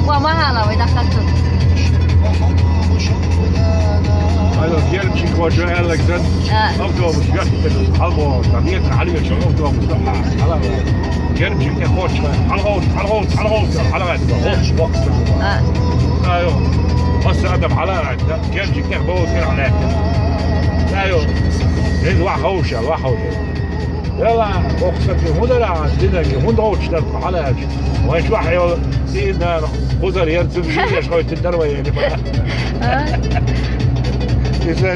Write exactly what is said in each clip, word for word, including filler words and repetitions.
Ва ма гьала вай дахкату. Ай, гермчик вача аьллаксан. А. Автобус гашта, албо, там, нет, гьалига чу автобус, а, гьала. Гермчик тӀе кхоччуш, гьалагӀовт, гьалагӀовт, гьалагӀовт, гьалагӀовт, гьоч, бокс. А. Айо. Аса адам гьалагӀовт, гермчик тӀе бовтир гьалагӀовт. Айо. Ин ва хавша, ва хавша. Яла, боксаки, хӀунда рагӀан, динаки, хӀунда гӀовташ дар хьалаьлча? Вайн чохь йолу цӀийнан кхузара яра цуьнан жиеш хойтина дара вай, яра бара. А? Иза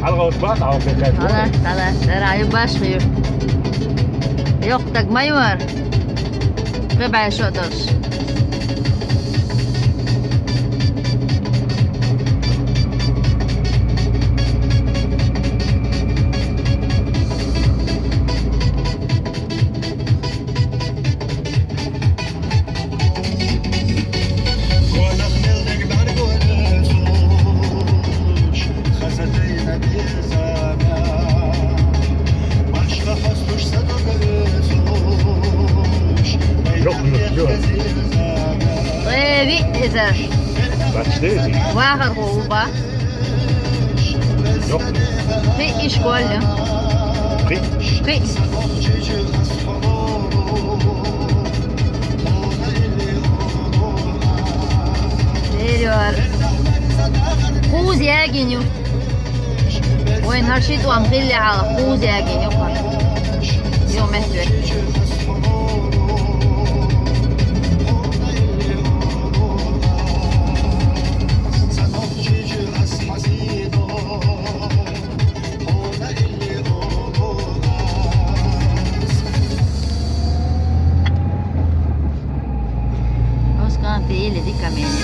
хьалгӀовтта бакъахьа хьо кхеташ вара. Хьала, хьала, дара, ю баш хир. Йоккхаг ма ю хӀара. Кхин бӀе шо долуш. Э, ви-, это, вахар гӀо ву ба. Кхин ишколе. Кхин. Кхин. Дерор. Кхуза ягийна ю. Вайн хӀара ши тӀом хилла хьалха кхуза ягийна ю хӀара. Ю мехве. Оскан тӀе или дика мени.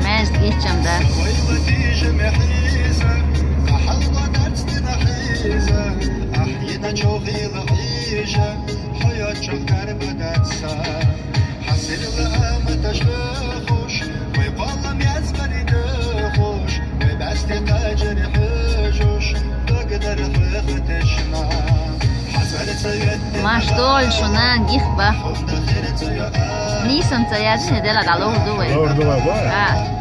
Маьждиг иччам дац. Ма, что ли, шуна гих ба? Нийсанца яздина дела дӀалур ду вай. Лур ду вай, ба? А.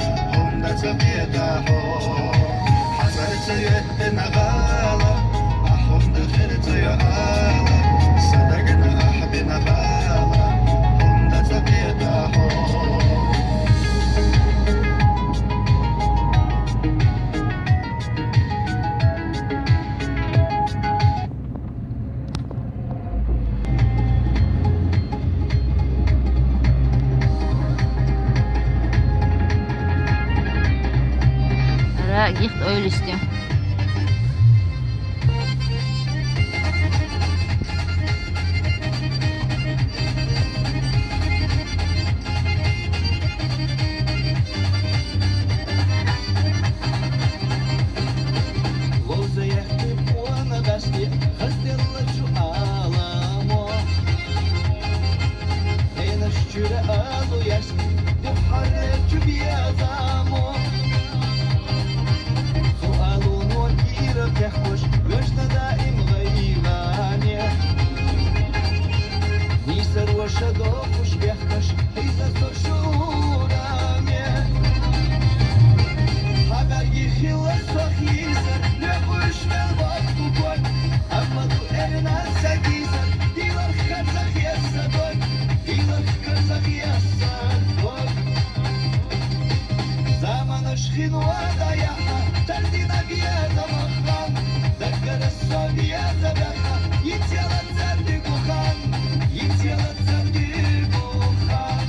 Ара гихт ойлистю. Лоза яхки пуана дасти, хастелла чу аламо. Энаш чура алу ясти, духхара чу биязамо. Суалуно кира тяхкош, вешна даим гъайгъане. Нийсар ваша дохуш бехкаш, хӀиза со шураме. Хьабаги хила со хизар, лехуш мел вахту кот. Амма ду эрна са гизар, дилар хаза хесса дот, дилар хаза хесса дот. Заманаш хин ва даяхьа, тардина бияза махан, даггара со бияза бяха, ицела царди гухан, ицела царди гухан.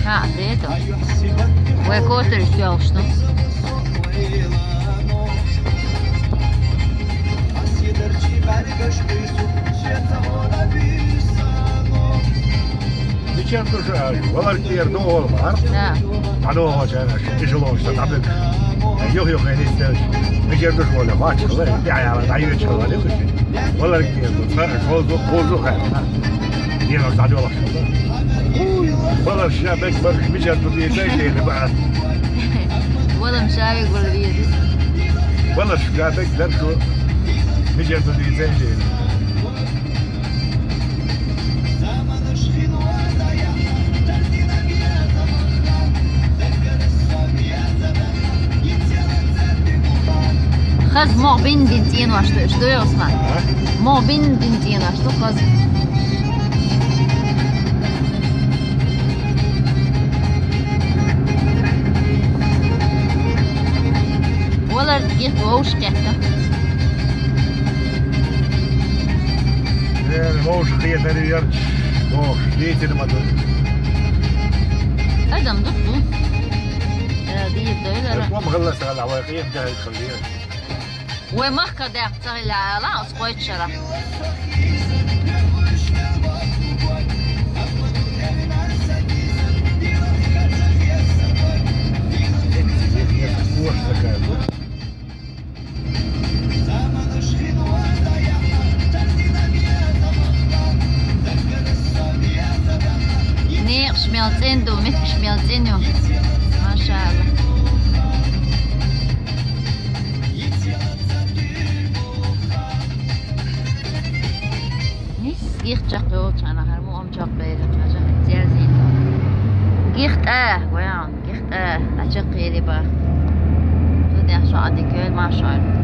ХӀаъ, дета. Вай котарш доьлхуш ду. Ас едарчи бӀаргаш буьйсу, шеца гӀора буьйса. Чер ду шу аьлча, валар кӀера догӀал мара. Да. ДӀадогӀача аьлча, эшелонаш дӀабуьгуш. Юх-юхе нисделча, мичара ду шу вале, вачхала, дӀаяла, дӀайоьчхала, дӀайоьчхала. Валар кӀера ду, цхьа, кхозу, кхозу хаьттина. Дийнахь дӀадоьлхуш хилла. Валар ша бек бараш мичара ду дийцай, дийла баа. Валам ша бек вала веза. Валар ша бек дар шу мичара ду дийцай, дийла. Хаза могӀа бина дина цӀенош ду, ду, Усман? А? МогӀа бина дина цӀенош ду хаза. Валар гихь вовшахкхетта. Э, вовшахкхетар ярча, вовш, дийцина ма ду. Адам ду, ду. Э, дийр дойлар. Э, ком хилла сагала, вай къем тӀехь хилла. Вай махка дехь ца хилла ала, оцу кхойтта шарахь. Некъаш мел цӀена ду, меттигаш мел цӀена ю. Машалла. Нис гихь чекхйолчхьана хӀара муам чекхберира, хьажа, зязийна. Гихь тӀа, ваьн, гихь тӀа, дӀачекхъери бах. Цу дехьа шо Ӏадика йойла, машалла.